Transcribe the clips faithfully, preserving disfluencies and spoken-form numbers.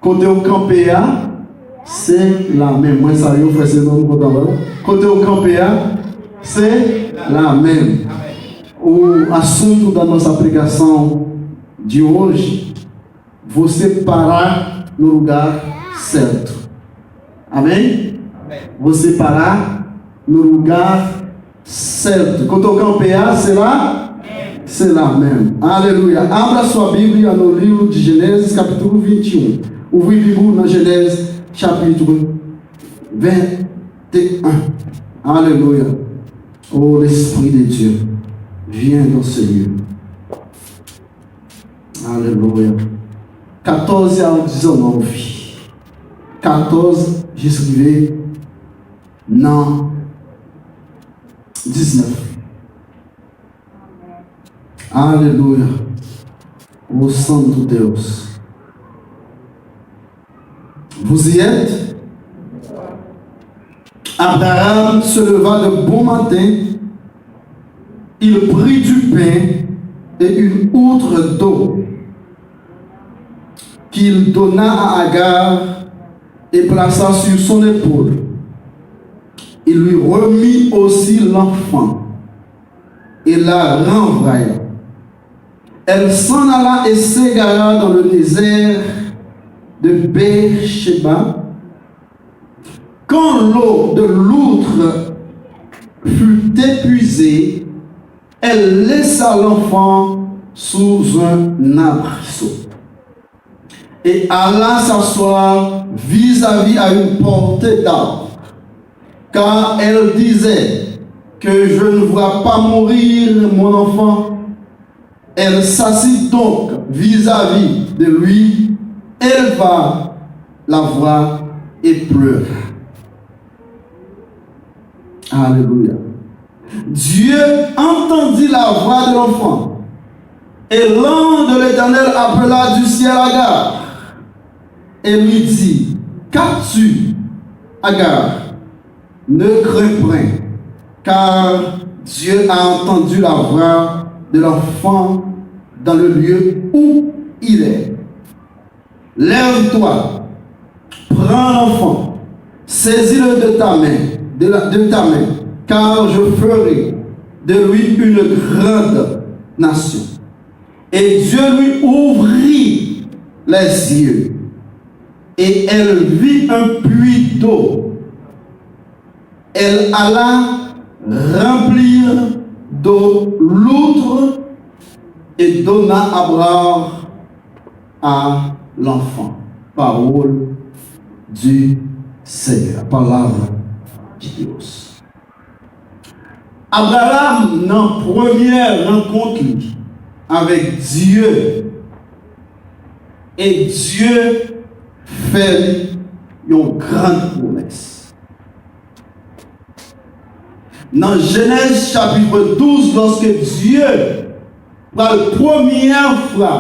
Kote w kanpe a, se la menm. Mwen salye w, frè, se non, m kontan wè w. Kote w kanpe a, se la menm. O assunto da nossa pregação de hoje, você parar no lugar certo. Amém? Você parar no lugar certo. Kote w kanpe a, se la, se la menm. Aleluia. Abra sua Bíblia no livro de Gênesis, capítulo vinte e um. Ouvri Bib ou nan Jenèz, chapitre vingt et un. Aleluia. Oh, l'Esprit de Dieu, viens dans ce lieu. Aleluia. Katòz a dizannòf. Katòz jis rive nan diznèf. Aleluia. O Santo Deus. Vous y êtes? Abraham se leva de bon matin, il prit du pain et une outre d'eau, qu'il donna à Agar et plaça sur son épaule. Il lui remit aussi l'enfant et la renvoya. Elle s'en alla et s'égara dans le désert de Beersheba. Quand l'eau de l'outre fut épuisée, elle laissa l'enfant sous un arbrisseau et alla s'asseoir vis-à-vis à une portée d'arbre, car elle disait, que je ne vois pas mourir mon enfant. Elle s'assit donc vis-à-vis de lui, éleva la voix et pleura. Aleluya. Dieu entendit la voix de l'enfant, et l'ange de l'Éternel appela du ciel Agar, et lui dit, qu'as-tu, Agar? Ne crains point, car Dieu a entendu la voix de l'enfant dans le lieu où il est. Lève-toi, prends l'enfant, saisis-le de ta main, de la, de ta main, car je ferai de lui une grande nation. Et Dieu lui ouvrit les yeux, et elle vit un puits d'eau. Elle alla remplir d'eau l'outre et donna à boire à l'enfant. Parole du Seigneur. Palavra de Deus. Abraham, nan premyè rankont li avèk Dye, e Dye fè li yon gran pwomès. Nan Jenèz chapit douz, lòske Dye pral premyè fwa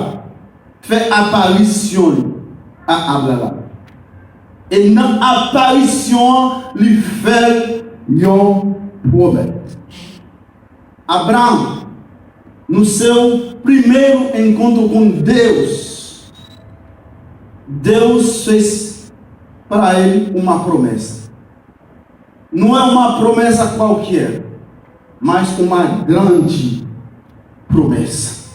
fè aparisyon li a Abraram. E nan aparisyon an, li fè l yon pwomès. Abraram, no seu primeiro encontro com Deus, Deus fez para ele uma promessa. Não é uma promessa qualquer, mas uma grande promessa.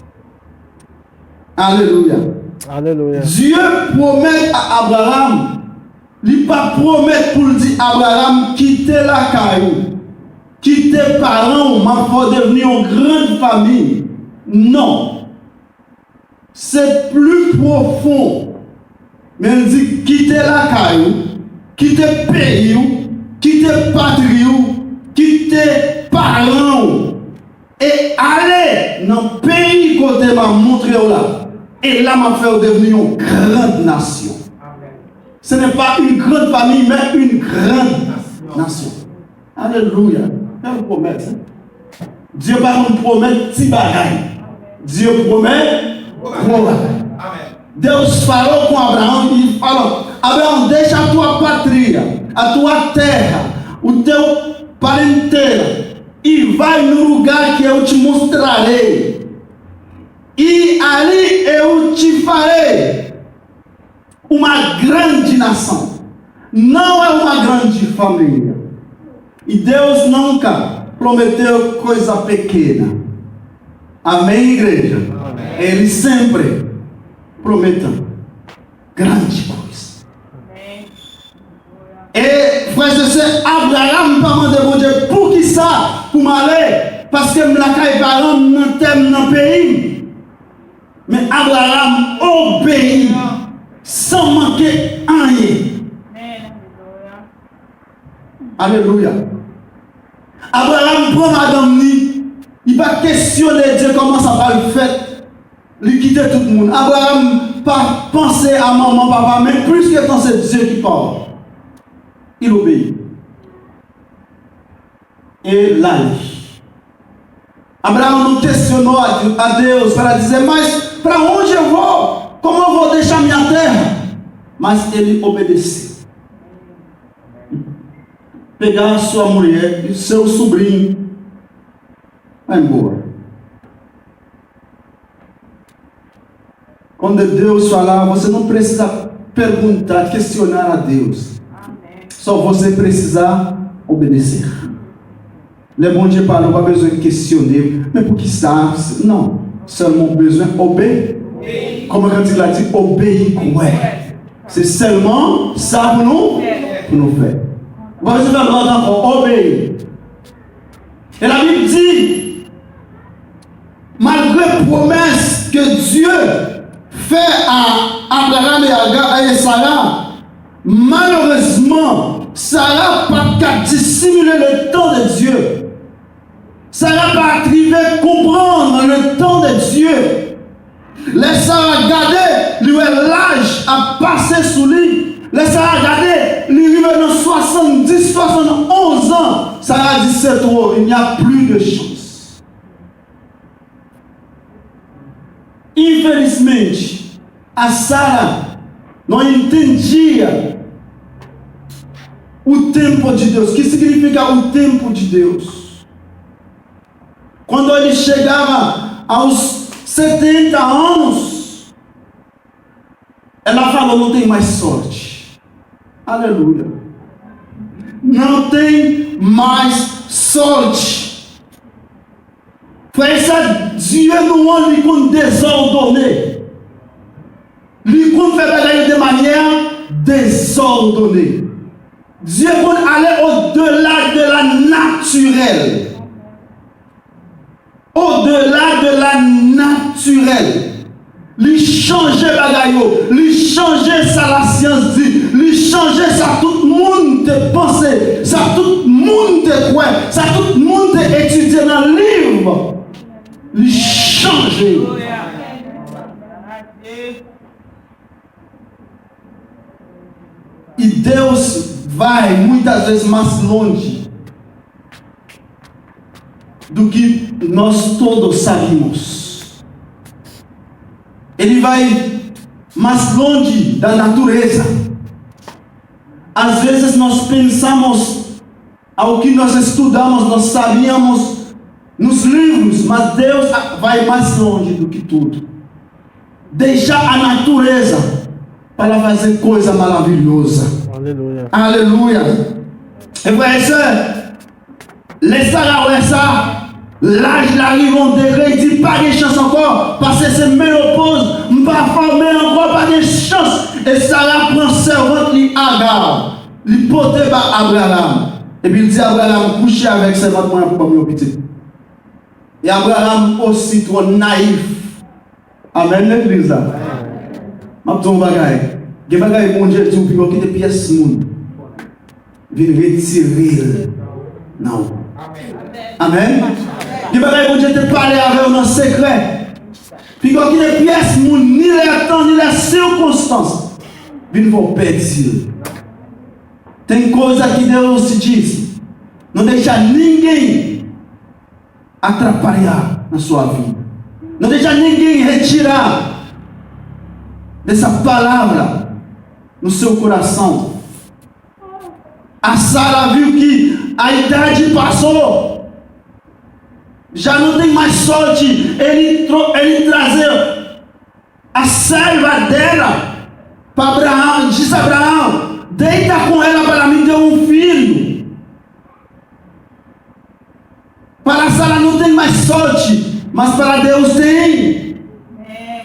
Aleluya. Aleluya. Dye pwomèt a Abraram, li pa pwomèt pou l di Abraram, kite lakay ou, kite paran w, m ap fè w devni yon gran fanmi. Non. Se pli pwofon. Men l di, kite lakay ou, kite peyi w, kite patri w, kite paran w, e ale nan peyi kote m ap montre w la. E la m ap fè w devni yon gran nasyon. Ce n'est pas une grande famille, mais une grande nation. Alelouya. Bèl pwomès, hein? Dye pa konn pwomèt ti bagay. Dye pwomèt gwo bagay. Deus falou com Abraão e falou: Abraão, deixa a tua pátria, a tua terra, o teu parentela, e vai no lugar que eu te mostrarei. E ali eu te farei uma grande nação. Não é uma grande família. E Deus nunca prometeu coisa pequena. Amém, igreja? Ele sempre prometeu grande coisa. E frè e sè, Abraram pa mande Bondye, "Poukisa pou m ale? Paske m lakay paran m, nan tè m, nan peyi m." Men Abraram obeyi san manke anyen. Alelouya. Abraram pran madanm li, li pa kesyone Dye kòman sa pral fèt. Li kite tout moun. Abraram pa panse a manman, papa, men plis ke tan se Dye ki pawòl. Il obeyi. E l ale. Abraão não questionou a, a Deus para dizer, mas para onde eu vou? Como eu vou deixar minha terra? Mas ele obedeceu. Pegar sua mulher e seu sobrinho, vai embora. Quando Deus falar, você não precisa perguntar, questionar a Deus. Só você precisa obedecer. Lè Bondye pale, ou pa bezwen kesyone, men poukisa? Non. Sèlman ou bezwen obe. Kòman kantik la di, obeyi, kwè. Se sèlman sa pou nou, pou nou fè. Ou pa bezwen fè lòt ankò, obeyi. E Labib di, malgre pwomès ke Dye fè a Abraram e Aga, e Sara, malerezman, Sara pa t ka disimile le tan de Dye. Sara pa t rive konprann le tan de Dye. Lè Sara gade, li wè laj ap pase sou li. Lè Sara gade, li rive nan swasanndis, swasannonz an. Sara di, c'est trop, il n'y a plus de chance. Infelizmente, a Sara não entendia o tempo de Deus. Que significa o tempo de Deus? Quando ele chegava aos setenta anos, ela falou: "Não tem mais sorte." Aleluia. Não tem mais sorte. Frè e sè, Dye nou an, li konn dezòdone. Li konn fè bagay yo de manyè dezòdone. Dye konn ale au-delà de la naturelle. Au-delà de la naturelle. Li chanje bagay yo. Li chanje sa lasyans di. Li chanje sa tout moun te panse. Sa tout moun te kwè. Sa tout moun te etidye nan liv. Li chanje. E Deus vai muitas vezes mais longe do que nós todos sabemos. Ele vai mais longe da natureza. Às vezes nós pensamos ao que nós estudamos, nós sabíamos nos livros, mas Deus vai mais longe do que tudo. Deixa a natureza para fazer coisa maravilhosa. Aleluia. Aleluia. E frè e sè, lè Sara wè sa, laj la rive yon degre, li di, "Pa gen chans ankò, paske se menopoz, m pa fòme ankò, pa gen chans." E Sara pran sèvant li Aga, li pote ba Abraram. Epi li di Abraram, "Kouche avèk sèvant mwen an pou ban m yon pitit." E Abraram osi twò nayif. Amèn, legliz la. M ap di w yon bagay. Gen bagay Bondye di w, pi w kite pyès moun vin retire l nan ou. Amèn. Gen bagay Bondye te pale avè w nan sekrè. Pi w kite pyès moun, ni lè tan, ni lè sikonstans, vin fè w pèdi l. Tem coisa que Deus te diz. Não deixa ninguém atrapalhar na sua vida. Não deixa ninguém retirar dessa palavra no seu coração. A Sara viu que a idade passou. Já não tem mais sorte. Ele, tro- ele trazer a serva dela. Para Abraão, disse a Abraão: Deita com ela para me ter um filho. Para Sara não tem mais sorte, mas para Deus tem. Amém,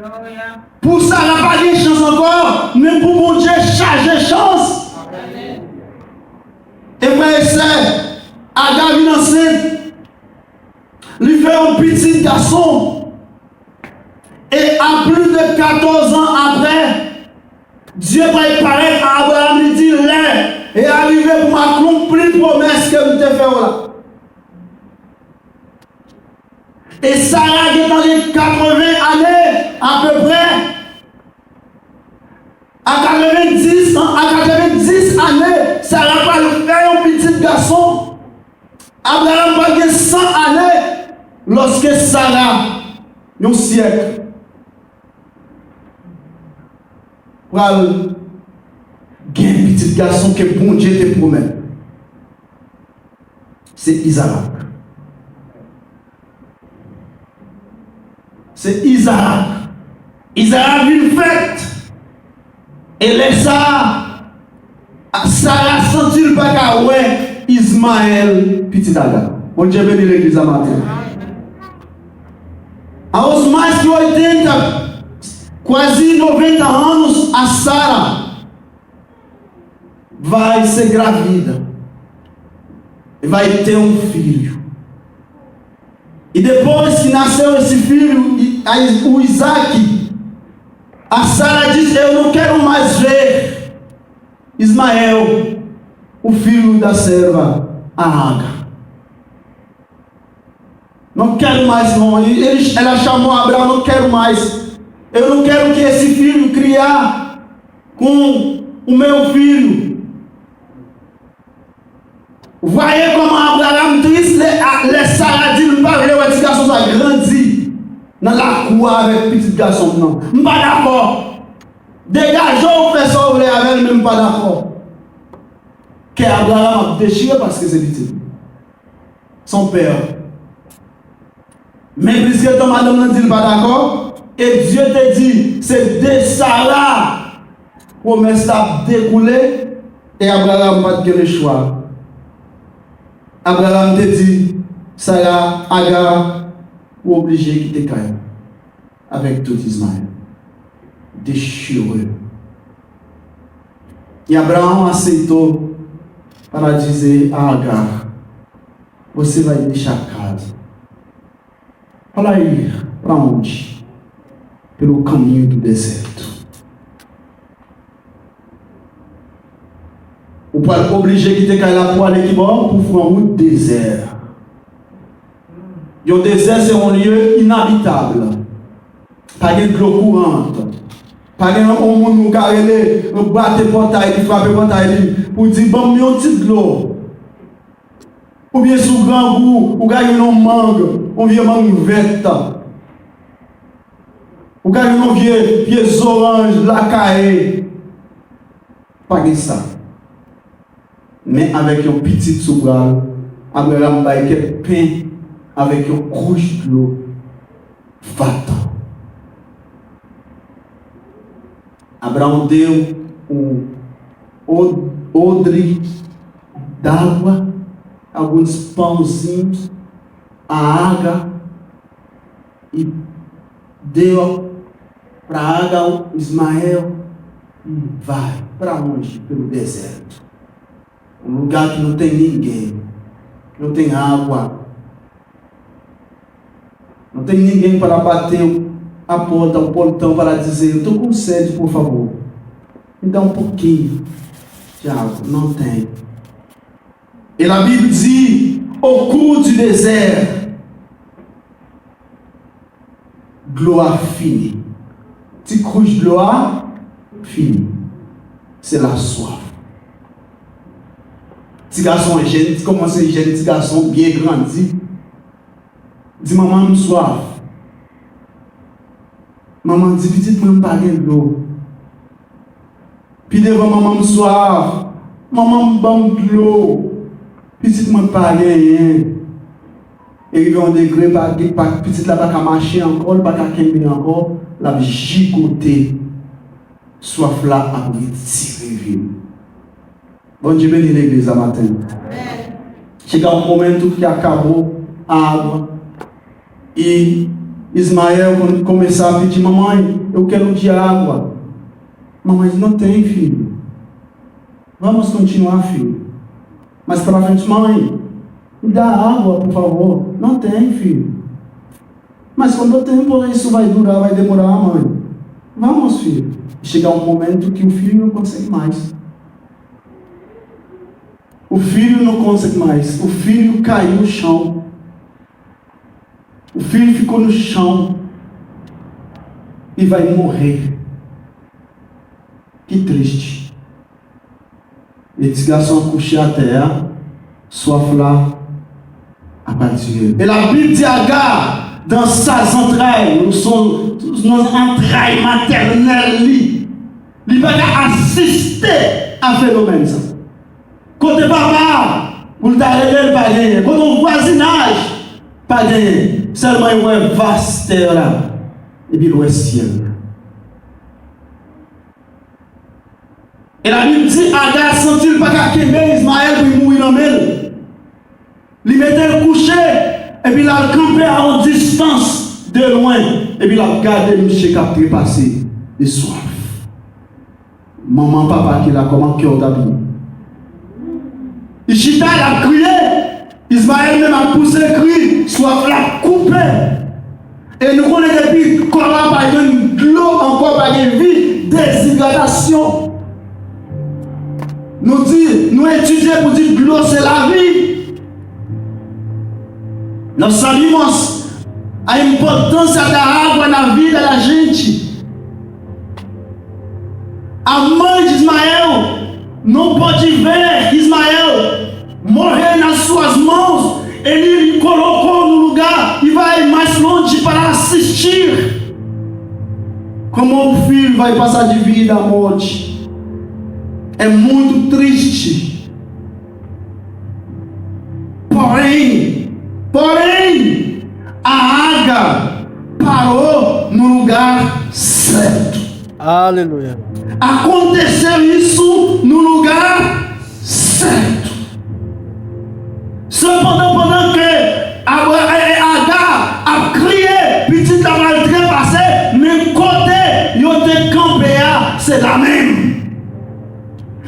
aleluia. Pou Sara pa gen chans ankò, men pou Bondye chaje chans. Amém. E frè e sè, Aga vin ansent. Li fè yon pitit gason. E a plis de katòz an apre, Dye pral parèt a Abraram, li di, lè e a rive pou m akonpli pwomès ke m te fè w la. E Sara gentan gen katreven ane apeprè. A katreven dis an, a katreven dis ane, Sara pral fè yon pitit gason. Abraram pral gen san ane lòske Sara, yon syèk, pral gen pitit gason ke Bondye te pwomèt. Se Izarak. Se Izarak. Izarak vin fèt. E lè sa a, Sara santi l pa ka wè Izmayèl, pitit Aga. Bondye beni legliz la maten. Aos mais que oitenta, quase noventa anos, a Sara vai ser grávida e vai ter um filho. E depois que nasceu esse filho, I-, a Is-, o Isaac, a Sara diz: Eu não quero mais ver Ismael, o filho da serva, a Agar. Não quero mais, não. E ele, ela chamou Abraão: Não quero mais. Eu não quero que esse filho criar com o meu filho. Vwaye kòman Abraram tris lè, a, lè Sara di l, m pa vle wè ti gason sa grandi nan lakou a avèk pitit gason m nan. M pa dakò. Degaje w, fè sa w vle avè l, men m pa dakò. Kè Abraram ap dechire paske se pitit li. Son pè. Men plizyè tan madanm nan di l pa dakò, e Dye te di, se de Sara pwomès la ap dekoule, e Abraram pa t gen lechwa. Abraram te di Sara, Aga, ou oblije kite kay ou avèk tout Izmayèl. Dechire. E Abraão aceitou para dizer a Agar: Você vai deixar casa. Para ir para onde? Pelo caminho do deserto. Ou pral oblije kite kay la pou ale kibò? Pou pran wout dezè. Yon dezè se yon lye inabitab. Pa gen dlo kourant. Pa gen yon moun ou ka rele, ou bate pòtay li, frape pòtay li, pou di, ban m yon ti dlo. Oubyen si w grangou, ou ka jwenn yon mang, yon vye mang vèt. Ou ka jwenn yon vye, vye zoranj lakay. Pa gen sa. Men avèk yon pitit sou bra l, Abraram bay kèk pen avèk yon kouch dlo vatan. Abraão deu um od-, odre d'água, alguns pãozinhos, a Agar, e deu para Agar Ismael, e vai para onde? Pelo deserto. Um lugar que não tem ninguém, não tem água. Não tem ninguém para bater a porta, o portão, para dizer: Eu estou com sede, por favor, me dá um pouquinho de água. Não tem. E la Bible dit, au cours du désert, dlo a fini. Ti kouch dlo a fini. Se la swaf. Ti gason an jèn, ti kòmanse jèn, ti gason byen grandi. Di, manman, m swaf. Manman di, pitit mwen, m pa gen dlo. Pi devan, manman m swaf. Manman m ban m dlo. Pitit mwen pa genyen. E rive yon degre, pa, pa, pitit la pa ka mache ankò, li pa ka kenbe ankò, l ap jigote. Swaf la ap retire vi w. Bondye beni legliz la maten. Chega un momento que acabou a água. E Ismael, quando começar a pedir, mamãe, eu quero de água. Mamãe diz, não tem, filho. Vamos continuar, filho. Mais pela frente, mãe, me dá água, por favor. Não tem, filho. Mas quanto tempo isso vai durar, vai demorar, mãe? Vamos, filho. Chega um momento que o filho não consegue mais. O filho não consegue mais. O filho caiu no chão. O filho ficou no chão e vai morrer. Que triste. E ti gason an kouche atè a, swaf la ap atire l. E Labib di Aga, dans sa zantray, nan antray matènèl li, li pa ka asiste a fenomèn sa. Kote papa, pou l ta rele l, pa genyen. Kote yon vwazinaj, pa genyen. Sèlman l wè vas tè la, epi l wè syèl la. E Labib di Aga santi l pa ka kenbe Izmayèl pou l mouri nan men l. Li mete l kouche, epi l al kanpe a yon distans de lwen, epi l ap gade misye k ap trepase de swaf. Manman, papa ki la, kòman kè w t ap ye? Li chita, l ap kriye. Izmayèl menm ap pouse kri, swaf la ap koupe. E nou konnen depi kò a pa jwenn dlo ankò, pa gen vi, dezidratasyon. Nou di, nou etidye pou di dlo se lavi. Nós sabemos a importância da água na vida da gente. A mãe de Ismael não pode ver Ismael morrer nas suas mãos. Ele colocou no lugar e vai mais longe para assistir como o filho vai passar de vida à morte. É muito triste. Porém, porém, a água parou no lugar certo. Aleluya. Aconteceu isso no lugar certo. Sepandan, pandan ke Abra- e- e- Aga ap kriye, pitit la pral trepase, men kote yo te kanpe a, se la menm.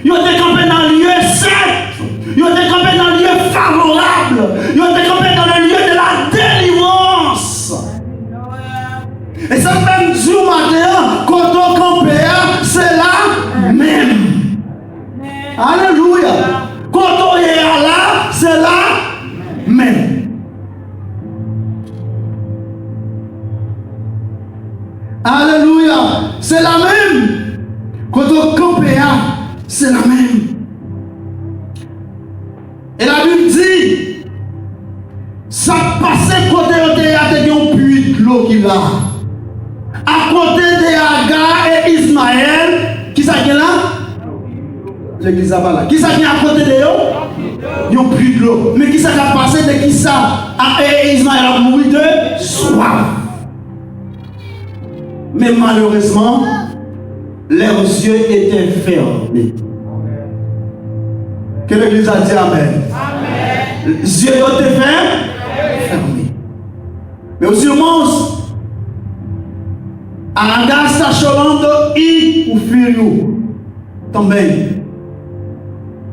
Yo te kanpe nan lye sent. Yo te kanpe nan lye favorab. Yo te kanpe nan le lye de la delivrans. E sa k fè m di w maten an, kote w kanpe a, se la menm. Alelouya. Kote w ye a la, se la menm. Alelouya. Se la menm. Kote w kanpe a, se la menm. E Labib di, sa k pase kote yo te ye a, te gen yon pui dlo ki la. Akote de Aga e Izmayèl, kisa gen la? Legliz la pa la. Kisa gen akote de yo? Yon pui dlo. Men kisa k ap pase de kisa? A, e, e Izmayèl ap mouri de swaf. Men malerezman, leurs yeux étaient fermés. Ke legliz la di amèn. Zye yo te fè fèmen. Meus irmãos, a Aga está chorando e o filho também.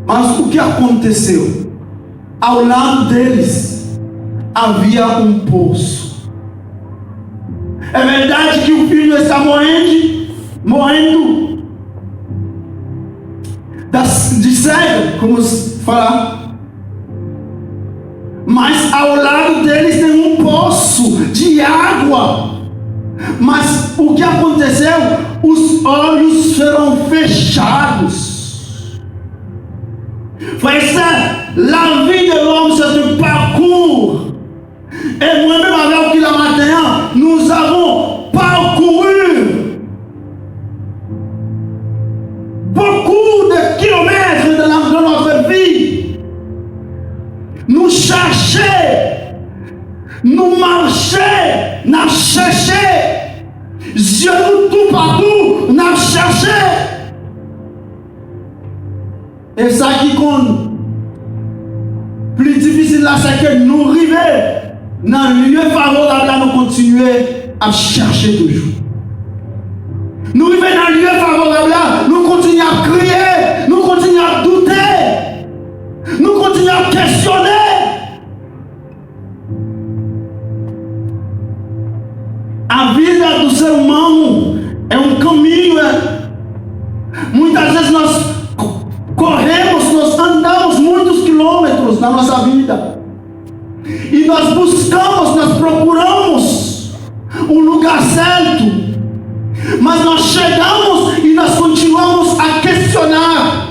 Mas o que aconteceu? Ao lado deles havia um poço. É verdade que o filho está morrendo, morrendo das, de sede, como se fala. Mas ao lado deles tem um poço de água. Mas o que aconteceu? Os olhos foram fechados. Frè e sè, lavi de lòm se te pakou. E mwen menm avè w ki la maten an, nous avons parcouru beaucoup de kilomètres dans la, dans notre vie. Nou chache, nou mache, n ap chèche. Zye nou toupatou, n ap chèche. E sa ki konn pli difisil la, se ke nou rive nan lye favorab la, nou kontinye ap chèche toujou. Nou rive nan lye favorab la, nou kontinye ap kriye, nou kontinye ap doute, nou kontinye ap kesyone. A vida do ser humano é um caminho, é. Muitas vezes nós co- corremos, nós andamos muitos quilômetros na nossa vida. E nós buscamos, nós procuramos um lugar certo. Mas nós chegamos e nós continuamos a questionar.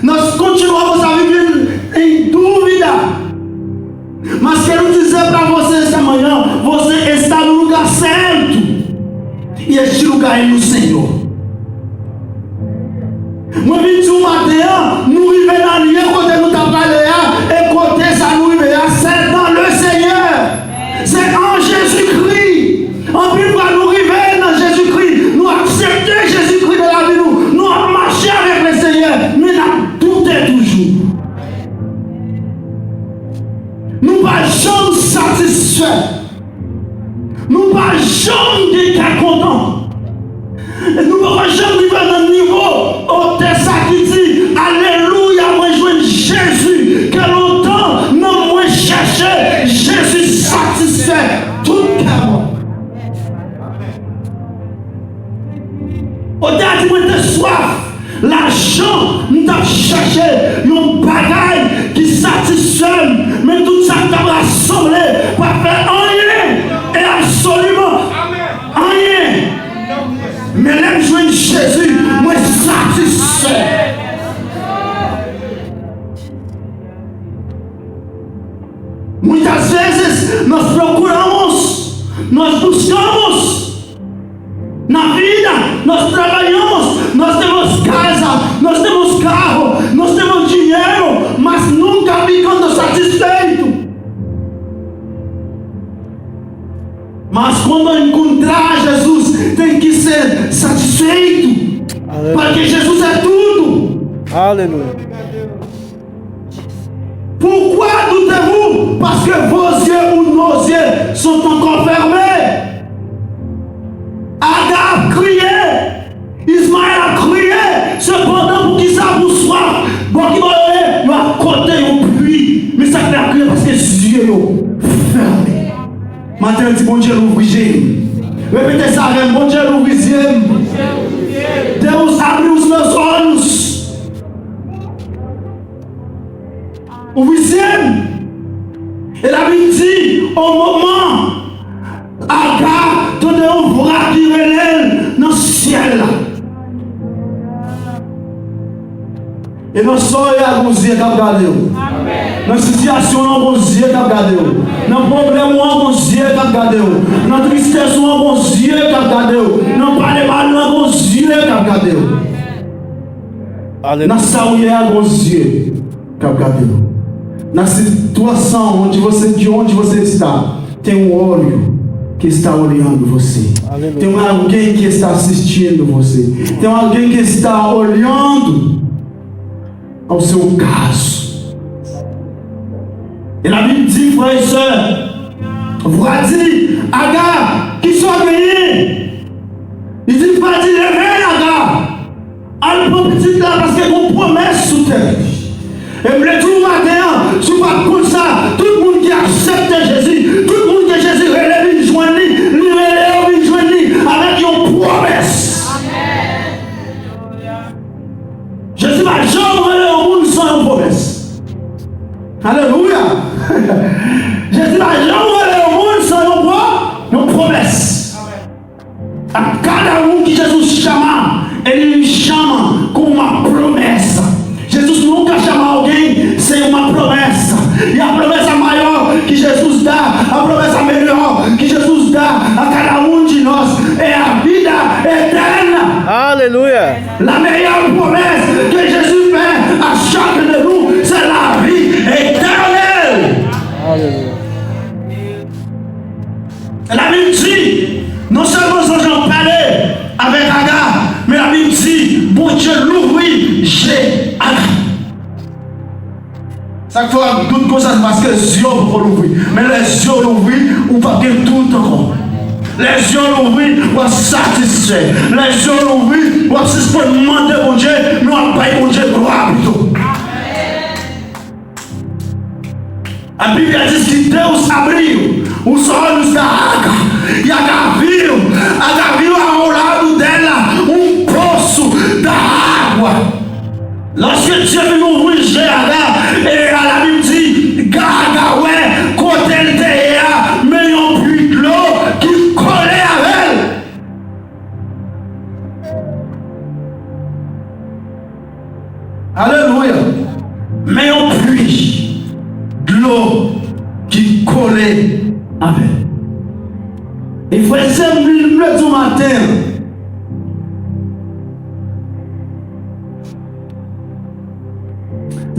Nós continuamos a viver em dúvida. Mas quero dizer para você esta manhã, você está no lugar certo. E este lugar é no Senhor. Mwen vin di w maten an, nou rive nan lye kote nou ta prale a, e kote sa nou rive a, c'est dans le Seigneur. Se an Jezikri. Anpil fwa nou rive nan Jezikri, nou aksepte Jezikri nan lavi nou, nou ap mache avèk Lesenyè, men n ap doute toujou. Nou pa janm satisfè. Nou pa janm gen kè kontan. Nou poko janm rive nan nivo otè sa ki di, alelouya, mwen jwenn Jezi, ke lontan nanm mwen chèche, Jezi satisfè tout kè mwen. Otè a di, mwen te swaf lajan, m t ap chèche yon bagay ki satisfè m, men tout sa m t ap rasanble pa fè anyen, e absoliman anyen. Men lè m jwenn Jezi, mwen satisfè. Muitas vezes nós procuramos, nós buscamos na vida, nós trabalhamos, nós temos casa, nós temos carro, nós temos dinheiro, mas nunca ficando satisfeito. Mas quando encontrar Jesus, tem que ser satisfeito, aleluia, porque Jesus é tudo. Aleluia. Pourquoi doutez-vous? Parce que vos yeux ou nos yeux sont encore fermés. Aga ap kriye, Ismaël ap kriye, sepandan poukisa pou swaf? Bò ki bò yo ye? Yo akote yon pwi. Men sa k fè y ap kriye? Paske zye yo fèmen. Maten an, di, Bondye, louvri je m. Repete sa avè m, Bondye, louvri zye m. Deus, abre os meus olhos. Ouvri zye m. E Labib di, o moman, Aga tande yon vwa ki rele l nan syèl la. E nan sa w ye a, gon zye k ap gade w. Nan sitiyasyon w lan, gon zye k ap gade w. Nan pwoblèm ou an, gon zye k ap gade w. Nan tristès ou an, gon zye k ap gade w. Nan pale mal lan, gon zye k ap gade w. Aleluya. Nan sa w ye a, gon zye k ap gade w. Na situação onde você, de onde você está, tem um olho que está olhando você. Aleluia. Tem alguém que está assistindo você. Tem alguém que está olhando ao seu caso. E Labib di, frè e sè, vwa di, Aga, kisa w genyen? Li di, vwa di, leve, Aga. Al pran pitit la, paske gon pwomès sou tèt li. E m vle di w maten an, si w pa t konn sa, tout moun ki aksepte Jezi, tout moun ke Jezi rele vin jwenn li, li rele yo vin jwenn li avèk yon pwomès. Jezi pa janm rele yon moun san yon pwomès. Alelouya! Jezi pa janm rele yon moun san yon pwo-, yon pwomès. A cada um que Jesus chama, ele lhe chama com uma promessa. Jesus nunca chama alguém sem uma promessa. E a promessa maior que Jesus dá, a promessa melhor que Jesus dá a cada um de nós é a vida eterna. Aleluia. La meilleure promesse que Jésus fait à chacun de nous, c'est la vie éternelle. Aleluia. Labib di, non Bondye louvri je Aga. Sa k fè w ap dout konsa, se paske zye w poko louvri. Men lè zye w louvri, ou p ap gen dout ankò. Lè zye w louvri, w ap satisfè. Lè zye w louvri, w ap sispann mande Bondye, men w ap bay Bondye glwa pito. A Bíblia diz que Deus abriu os olhos da Aga, e Aga viu, Aga viu ao lado dela um poço da água. Lòske Dye vin ouvri je Aga, e a la Bib di, Aga wè kote l te ye a, men yon pui dlo ki kole avè l. Alelouya! Men yon pui dlo ki kole avè l. E frè e sè m, m vle di w maten an,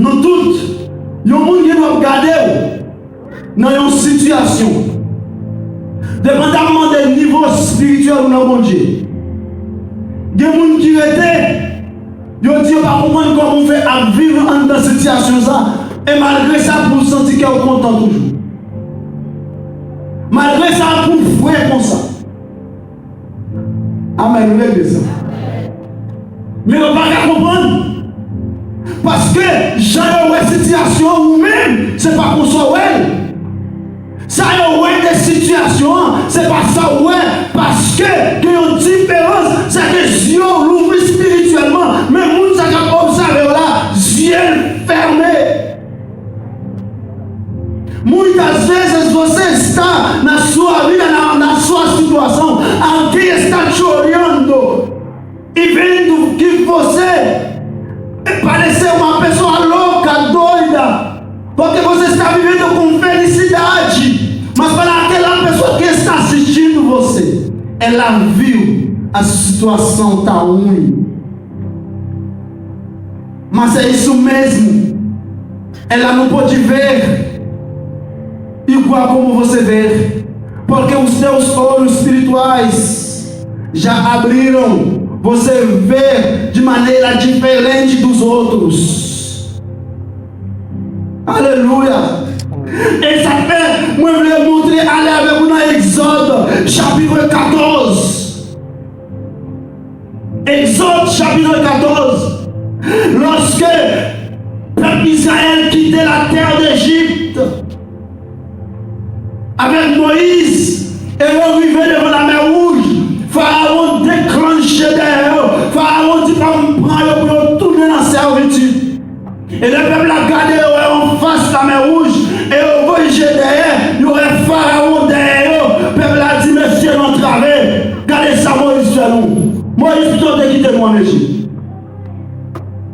nou tout, yon moun gen dwa ap gade w nan yon sitiyasyon, depandamman de nivo espirityèl ou nan Bondye. Gen moun ki rete, yo di yo pa konprann kòman w fè ap viv anndan sitiyasyon sa, e malgre sa pou w santi kè w kontan toujou. Malgre sa pou w fre konsa. Amèn, nou legliz la. Men yo pa ka konprann. Paske jan yo wè sitiyasyon an, ou menm, se pa konsa w wè l. Sa yo wè de sitiyasyon an, se pa sa w wè. Paske gen yon diferans, se ke zye w louvri espirityèlman, men moun sa k ap obsève w la, zye l fèmen. Muitas vezes você está na sua vida, na, na sua situação, alguém está te olhando e vendo que você parece uma pessoa louca, doida, porque você está vivendo com felicidade, mas para aquela pessoa que está assistindo você, ela viu a situação tá ruim. Mas é isso mesmo. Ela não pode ver igual como você vê, porque os teus olhos espirituais já abriram. Você vê de maneira diferente dos outros. Aleluya. E sa fè mwen vle montre, ale avèk ou nan Egzòd, chapitre quatorze. Exode chapitre quatorze. Lorsque peuple Israël quittait la terre d'Égypte avec Moïse, e yo rive devan Lamè Wouj, Farawon deklanche dèyè yo. Farawon di, "Fò m pran yo pou yo tounen nan sèvitid." E lè pèp la gade, yo wè yo anfas Lamè Wouj, e yo voye je dèyè, yo wè Farawon dèyè yo. Pèp la di, "Mesye, n antrave. Gade sa Moyiz fè nou." Moyiz pito te kite nou ann Ejip.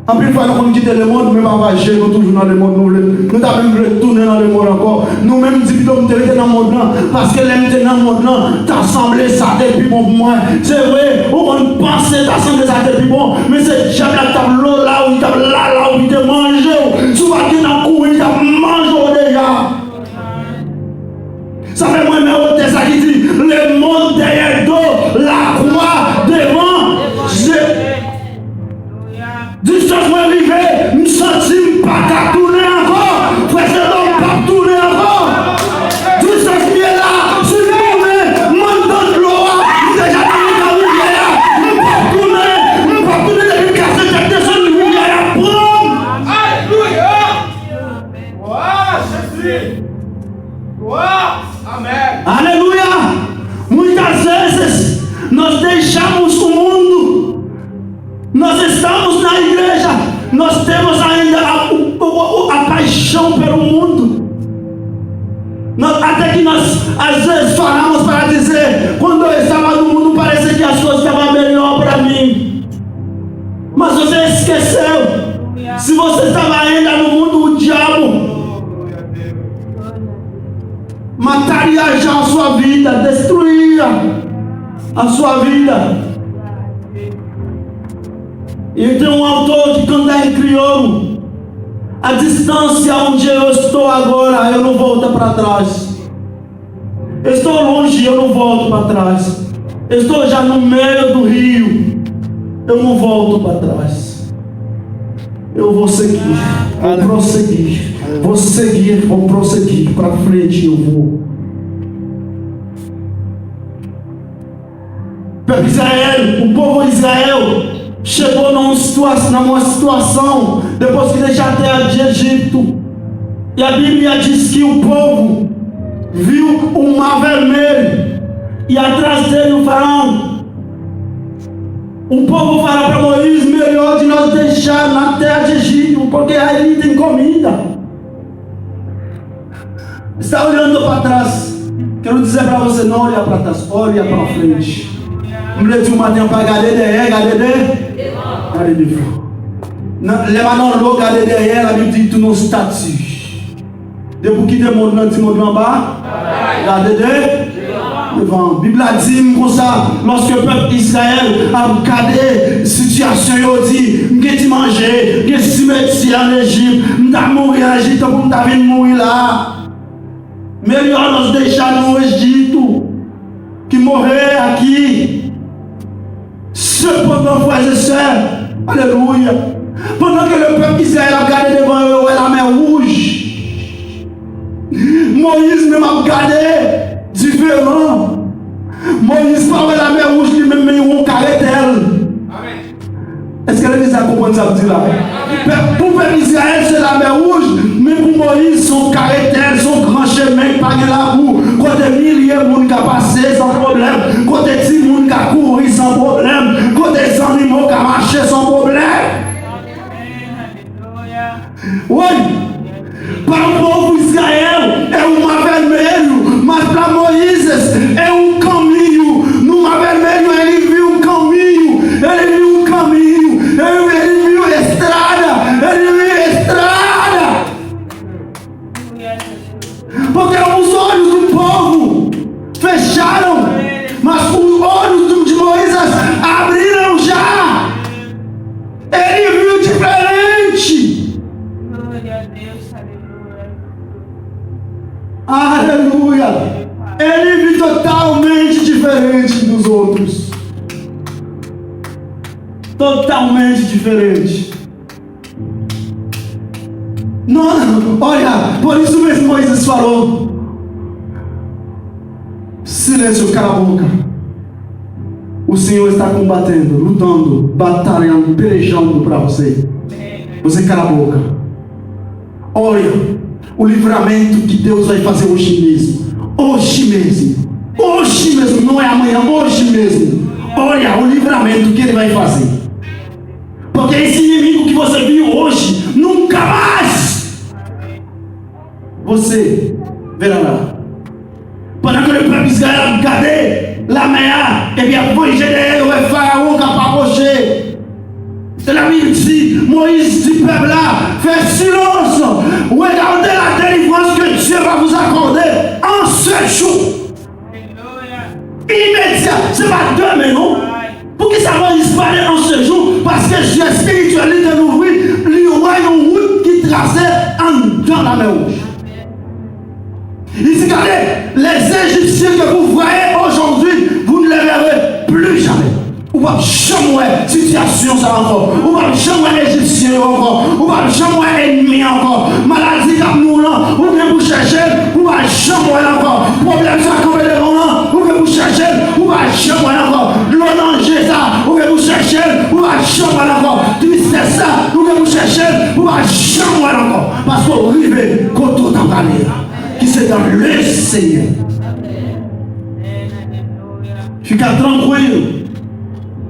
Anpil fwa nou konn kite lemonn, men papa je nou toujou nan lemonn, nou vle, nou ta menm vle tounen nan lemonn ankò. Nou menm di pito m te rete nan mond lan, paske lè m te nan mond lan, ta sanble sa te pi bon pou mwen. Se vre, ou konn panse ta sanble sa te pi bon, men se dyab la ki t ap lola w, li t ap lala w, li te manje w. Si w pa t gentan kouri, li t ap manje w deja. Sa fè mwen renmen otè sa ki di, le monde derrière dos, la croix devant je. Distans mwen rive, m santi m pa ka tounen ankò. Frè Sedon, m p ap tounen ankò. Distans m ye la, si m tounen, m anndan dlo a, m deja nan mitan rivyè a. M p ap tounen, m p ap tounen depi m kase tèt desann rivyè a pran m. Alelouya! Glwa Jezi! Glwa! Amèn! Aleluya! Muitas vezes nós deixamos o mundo. Nós estamos na igreja, nós temos ainda a, o, o, o, a paixão pelo mundo. Nós, até que nós, às vezes, falamos para dizer, quando eu estava no mundo, parece que as coisas estavam melhor para mim. Mas você esqueceu. Se você estava ainda no mundo, o diabo mataria já a sua vida, destruía a sua vida. E tem um autor que canta em crioulo: a distância onde eu estou agora, eu não volto para trás. Eu estou longe, eu não volto para trás. Eu estou já no meio do rio. Eu não volto para trás. Eu vou seguir, vou prosseguir, vou seguir, vou prosseguir para frente eu vou. Pèp Izrayèl, o povo Israel chegou numa situação, numa situação depois que deixar a terra de Egito. E a Bíblia diz que o povo viu o mar vermelho e atrás dele o faraó. O povo fala para Moisés: melhor de nós deixar na terra de Egito, porque aí tem comida. Está olhando para trás. Quero dizer para você, não olhar para trás, olha para frente. M vle di w maten an, pa gade dèyè, gade de, gade devan. Nan, lè w nan lo, gade dèyè, Labib di tou nan stati. Depi w kite mond lan, ti mond lan ba, gade de, devan. Bib la di m konsa, lòske pèp Izrayèl ap gade sitiyasyon yo, di, m gen ti manje, m gen ti metye an Ejip, m ta mouri an Ejip tankou m ta vin mouri la. Melhor nós deixar no Egito que morrer aqui. Sepandan, frè e sè, alelouya, pandan ke le pèp Izrayèl ap gade devan yo, yo wè Lamè Wouj. Moyiz menm ap gade diferan. Moyiz pa wè Lamè Wouj li menm, men yon kare tèl. Èske legliz la konprann sa m di la? Pèp, pou pèp Izrayèl, se Lamè Wouj, men pou Moyiz, se yon kare tèl, se yon gran chemen ki pa gen labou, kote milye moun ka pase san pwoblèm, kote timoun ka kouri san pwoblèm, kote zannimo ka mache san pwoblèm. Wi, para o povo Israel é o Mar Vermelho, mas para Moisés é um caminho. No Mar Vermelho ele viu um caminho, ele viu um caminho, ele, ele viu estrada, ele viu estrada. Porque os olhos do povo fecharam, mas os olhos do- de Moisés abriram já. Ele viu diferente. Glória a Deus, aleluia. Aleluia. Ele viu totalmente diferente dos outros. Totalmente diferente. Não, olha, por isso mesmo Moisés falou: silêncio, cala a boca. O Senhor está combatendo, lutando, batalhando, pelejando para você. Você cala a boca. Olha o livramento que Deus vai fazer hoje mesmo. Hoje mesmo. Hoje mesmo, não é amanhã, hoje mesmo. Olha o livramento que Ele vai fazer. Porque esse inimigo que você viu hoje, nunca mais você verá lá. Pandan ke le pèp Izrayèl ap gade lamè a, epi ap vanje dèyè yo, wè Farawon k ap apwoche. E Labib di, Moyiz di pèp la, fè silans, regardez la délivrance que Dieu va vous accorder en ce jour. Imedya, se pa demen non. Poukisa Moyiz pale an se jou? Paske zye espirityèl li te louvri, li wè yon wout ki trase anndan Lamè Wouj. Li di, gade, les Égyptiens que vous voyez aujourd'hui, vous ne les verrez plus jamais. Ou p ap janm wè sitiyasyon sa ankò. Ou p ap janm wè Ejipsyen yo ankò. Ou p ap janm wè ènmi an ankò. Maladi k ap nou lan, ou gen pou chèche l, ou pa janm wè l ankò. Pwoblèm sa kanpe devan w lan, ou gen pou chèche l, ou pa janm wè l ankò. Dlo nan je sa, ou gen pou chèche l, ou pa janm wè l ankò. Tristès sa, ou gen pou chèche l, ou pa janm wè l ankò. Paske w rive kote w ta prale a, ki se dans le Seigneur. Fica tranquilo.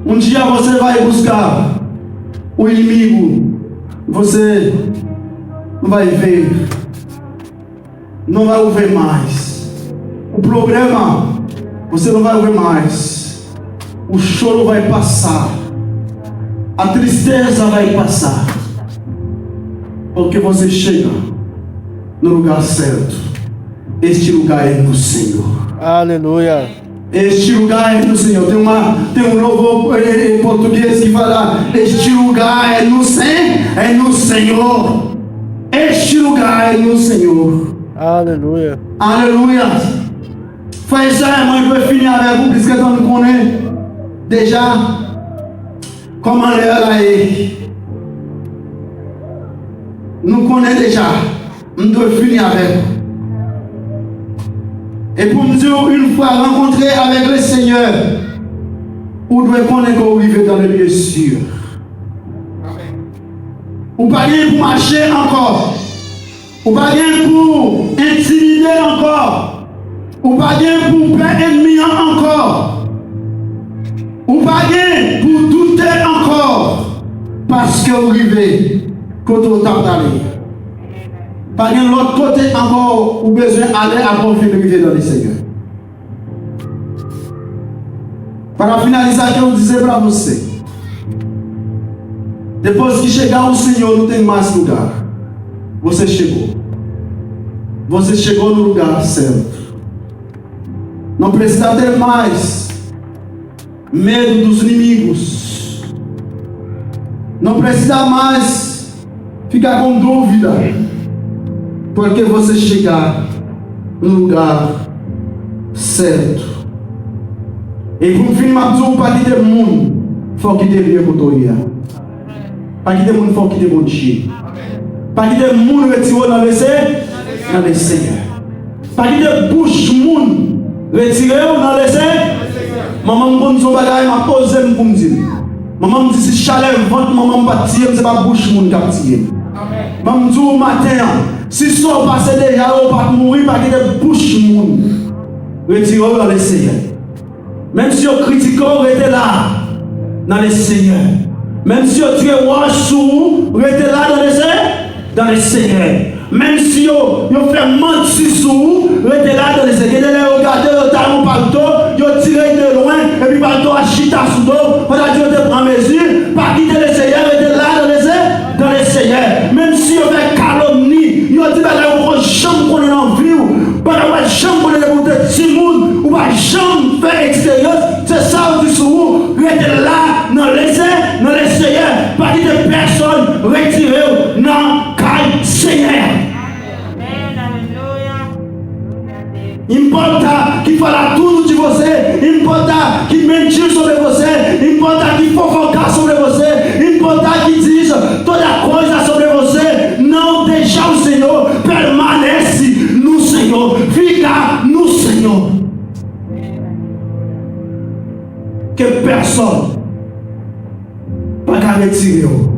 Um dia você vai buscar o inimigo. Você não vai ver. Não vai ouvir mais. O problema, você não vai ouvir mais. O choro vai passar. A tristeza vai passar. Porque você chega no lugar certo. Este lugar é no Senhor. Aleluia. Este lugar é no Senhor. Tem uma, tem um louvor eh, eh, português que fala: este lugar é no Sen, é no Senhor. Este lugar é no Senhor. Aleluia. Aleluia. Frè e sè, mwen dwe fini avèk ou, piske tan nou konnen deja. Kòman lè a la ye? Nou konnen deja. M dwe fini avèk ou. E pou m di w, une fois rencontré avec le Seigneur, ou dwe konnen ke w rive dans le lieu sûr. Ou pa gen pou mache ankò. Ou pa gen pou entimide ankò. Ou pa gen pou pè ènmi an ankò. Ou pa gen pou doute ankò. Paske w rive kote w t ap prale. Pa gen lòt kote ankò ou bezwen ale apre w fin rive dans le Seigneur. Para finalizar, que eu dizer para você. Depois que chegar o Senhor, não tem mais lugar. Você chegou. Você chegou no lugar certo. Não precisa ter mais medo dos inimigos. Não precisa mais ficar com dúvida, porque você chegar no lugar certo. E pou m fini, m ap di w, pa kite moun fè w kite lye kote w ye a. Pa kite moun fè w kite Bondye. Pa kite moun retire w nan lese, nan Lesenyè. Pa kite bouch moun retire w nan lese. Manman m konn di yon bagay, m ap poze m pou m di l. Manman m di, si chalè vant manman m pa t tiye m, se pa bouch moun k ap tiye m. Ban m di w maten an, si sa w pase deja yo, ou pa t mouri, pa kite bouch moun retire w nan Lesenyè. Menm si yo kritike w, rete la nan Lesenyè. Menm si yo tire wòch sou ou, rete la nan Lesenyè. Dans le Seigneur. Menm si yo, yo fè manti sou ou, rete la dans le Seigneur. Gen de lè yo gade w, yo ta yon palto, yo tire l de lwen, epi palto a chita sou do w, pandan yo te pran mezi, pa kite Lesenyè, rete la dans le Seigneur, dans le Seigneur. Menm si yo fè kalomni, yo di bagay ou poko janm konnen nan vi w, bagay ou pa janm konnen depi w te timoun, ou pa janm fè eksperyans, se sa yo di sou ou, rete la nan Lesenyè, nan Lesenyè. Pa kite pèsonn retire w nan kay Senyè a. Importa que fala tudo de você, importa que mentiu sobre você, importa que fofocar sobre você, importa que diz toda coisa sobre você, não deixa o Senhor, permanece no Senhor, fica no Senhor. Que pèsonn pa ka retire w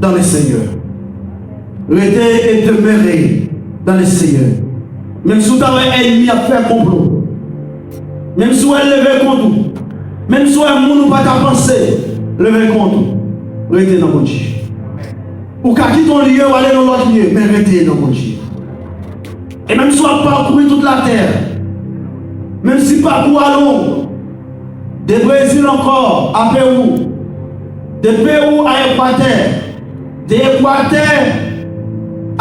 dans le Seigneur. Rete e demere dans le Seigneur. Menm si w ta wè ènmi ap fè konplo, menm si w wè l leve kont ou, menm si w wè moun ou pa ta panse leve kont ou, rete nan Bondye. Ou ka kite yon lye, w ale nan lòt lye, men rete nan Bondye. E menm si w ap pakouri tout latè, menm si pakou a long, de Brezil ankò a Pewou, de Pewou a Ekwatè, de Ekwatè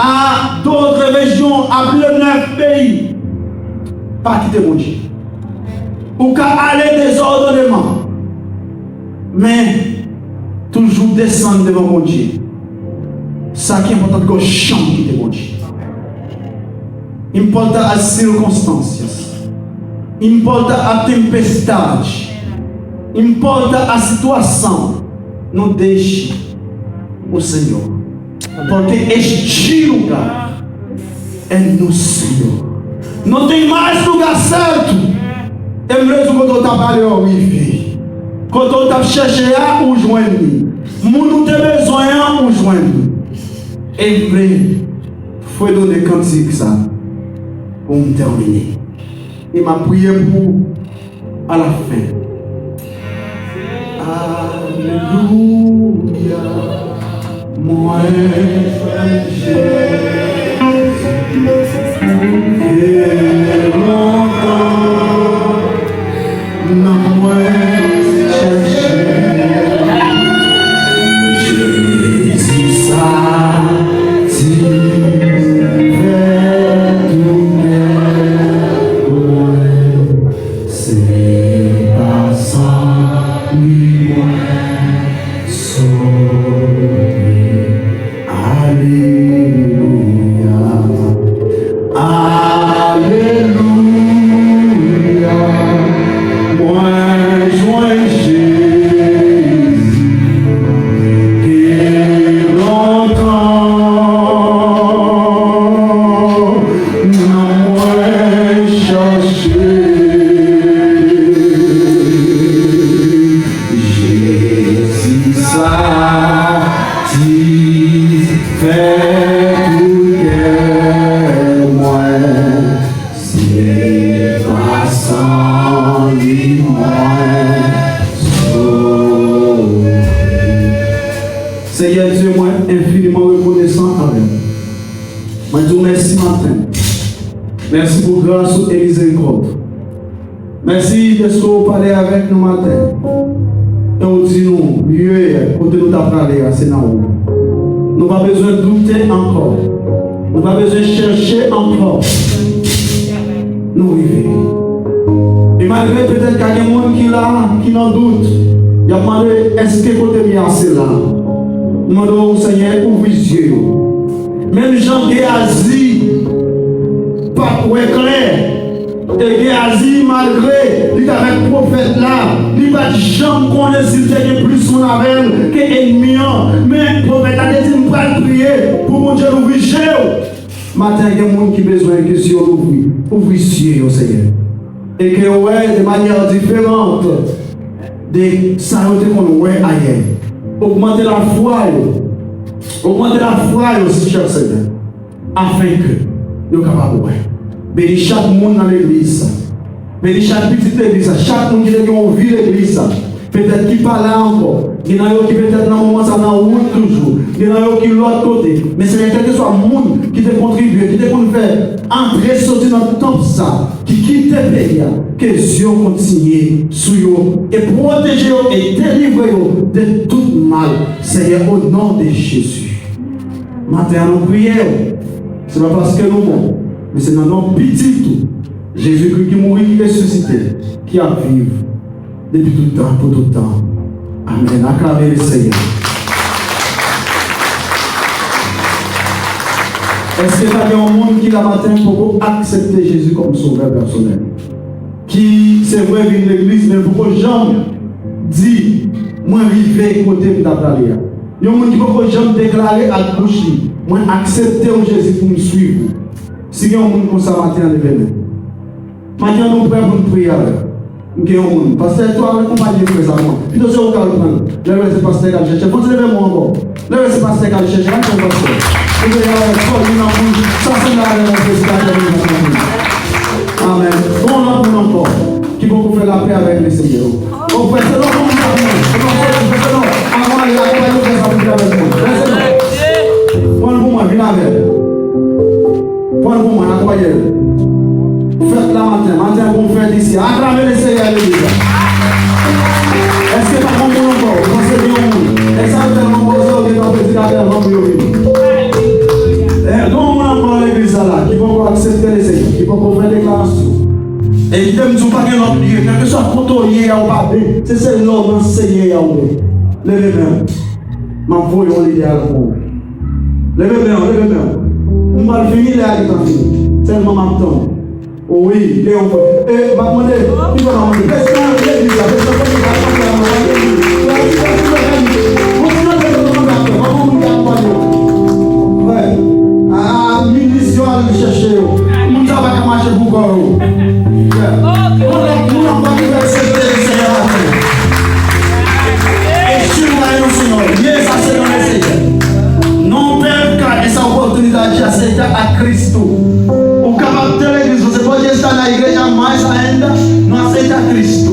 a dotre rejyon, a plis de nèf peyi, pa kite Bondye. Ou ka ale dezòdòneman, men toujou desann devan Bondye. Sa ki enpòtan, poko janm kite Bondye. Importa as circunstâncias, importa a tempestade, importa a situação, não deixe o Senhor, porque este lugar é no Senhor. Não tem mais lugar certo. E m vle di w, kote w t ap ale a, ou rive. Kote w t ap chèche a, ou jwenn li. Moun ou te bezwen an, ou jwenn li. E m vle fredone kantik sa pou m tèmine. E m ap priye pou ou a la fen. Alelouya. Mwen chèche ke lontan nan mwen chèche. Jezi satisfè tou kè mwen. Se pa san li mwen sove. Alelouya. Satisfè pou kè mwen, se pa san li mwen sove. Seyè Dye, mwen enfiniman rekonesan avè w. Mwen di w mèsi maten. Mèsi pou gras ou e mizerikòd. Mèsi dèske w pale avèk nou maten. E w di nou lye kote nou ta prale a, se nan ou. Nou pa bezwen doute ankò. Nou pa bezwen chèche ankò. Nou rive. E malgre petèt ka gen moun ki la, ki nan dout, y ap mande, èske kote m ye a se la? M mande w, Senyè, ouvri zye yo. Menm jan Geyazi pa t wè klè, e Geyazi, malgre li t avèk pwofèt la, li pa t janm konnen si l te gen plis moun avè l ke ènmi an. Men pwofèt la te di, "M pral priye pou Bondye louvri je w." Maten, gen moun ki bezwen ke zye yo louvri. Ouvri zye yo, Senyè. E ke yo wè de manyè diferan de sa yo te konn wè ayè. Ogmante lafwa yo. Ogmante lafwa yo, chè Senyè. Afen ke yo kapab wè. Beni chak moun nan legliz sa. Beni chak pitit legliz sa. Chak moun ki te gen yon vi legliz sa. Petèt ki pa la ankò. Gen nan yo ki petèt nan moman sa nan wout toujou. Gen nan yo ki lòt kote. Men Senyè, kèlkeswa moun ki te kontribye, ki te konn fè antre soti nan tanp sa, ki kite peyi a, ke zye w kontinye sou yo e pwoteje yo e delivre yo de tout mal, Senyè, o non de Jezi. Maten an, nou priye w. Se pa paske nou bon, men se nan non Pitit ou, Jezikri ki mouri, ki resisite, ki ap viv depi tout tan, pou tout tan. Amèn. Aklame Lesenyè. Èske pa gen yon moun ki la maten poko aksepte Jezi kòm sovè pèsonèl? Ki, se vre, vin legliz, men poko janm di, "Mwen rive kote m ta prale a." Yon moun ki poko janm deklare ak bouch li, "Mwen aksepte w, Jezi, pou m swiv ou." Si gen yon moun konsa maten an, leve men. Maten an, nou prè pou n priye avè l. M gen yon moun. Pastè, tou al akonpaye frè sa non. Pito se ou k al pran l. Lè l wè se pastè k al chèche. Fò n leve men ankò. Lè w wè se pastè k al chèche, al pran pastè. Ou vle al avè kò li nan moun. Sa sanble avè yon predikatè moun nan moun. Amèn. Gon lòt moun ankò ki poko fè lapè avèk Lesenyè. O frè, se lòt moun k ap pran. Se non, se non, se non. Avan ale, akonpaye frè sa pou l vin avèk mwen. Lè se non. Pran l pou mwen, vin avè l. Pran l pou mwen, akonpaye l. Fèt la maten, maten an gon fèt isi. Aklame Lesenyè legliz la. Èske pa gon moun ankò? Ou panse gen yon moun? Èske sa yo tèlman poze yo gentan predikatè anvan pou yo vini? Eh, gon moun ankò nan legliz la la ki poko aksepte Lesenyè, ki poko fè deklarasyon. E kite m di w pa gen lòt lye, kèlkeswa kote w ye a ou pa byen, se sèl lòm nan Senyè a ou ye. Leve men w. M ap voye yon lidè al pou ou. Leve men w, leve men w. M pral fini lè a gentan fini. Sèlman m ap tann. Wi, gen yon fwa. E, m ap mande, ki fwa m ap mande? Prezidan legliz la, prezidan komite a, pastè a, pastè a, kontinye leve men w, pastè, pa gen moun ki akonpanye w. Frè, a, minis yo al chèche yo. Moun sa pa ka mache pou kò yo. Frè, yon lòt moun ankò ki vle aksepte Lesenyè maten. E si w pa yon Senyè, ye sa se nan Lesenyè. Non, pèp, ka, e sa opòtinite a di a, se ta a Kristo. Ou kapab te legliz, você pode estar na igreja mais ainda, não aceita Cristo.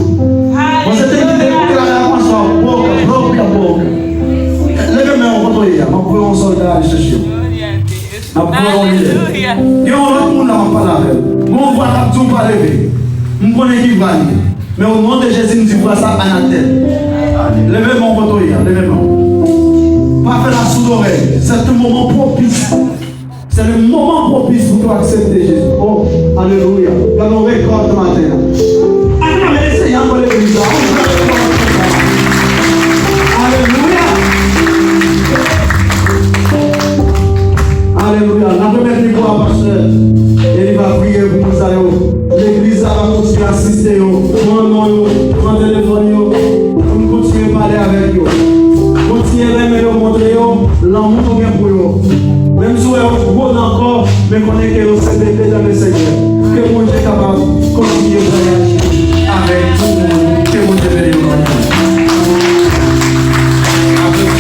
Você tem que declarar com a sua boca, própria boca. Leve men w kote w ye a, m ap voye yon sòlda al chèche w. M ap voye yon lidè. Gen yon lòt moun la m ap pale avè l. Gen yon vwa k ap di w pa leve. M konnen ki vwa l ye. Men o non de Jezi, m di vwa sa anatèm. Leve men w kote w ye a, leve men w. Pa fè l asou lorèy. C'est un moment propice. C'est le moment propice pou ke w aksepte Jezi. Oh, alelouya. Gade yon rekòt maten an. Aklame Lesenyè ankò legliz la. Alelouya. Alelouya. N ap remèt mikwo a pastè. E li va priye pou moun sa yo. Legliz la va kontinye asiste yo. Pran non yo. Pran telefòn yo. Pou n kontinye pale avèk yo. Kontinye renmen yo, montre yo lanmou nou gen pou yo. Menm si w wè yo gwo nan kò, men konnen ke yo se bebe nan Lesenyè. Ke Bondye kapab kontinye vwayaje avèk tout moun. Ke Bondye beni nou. Aplodi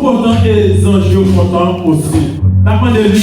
kontan e zanj yo kontan osi. N ap mande li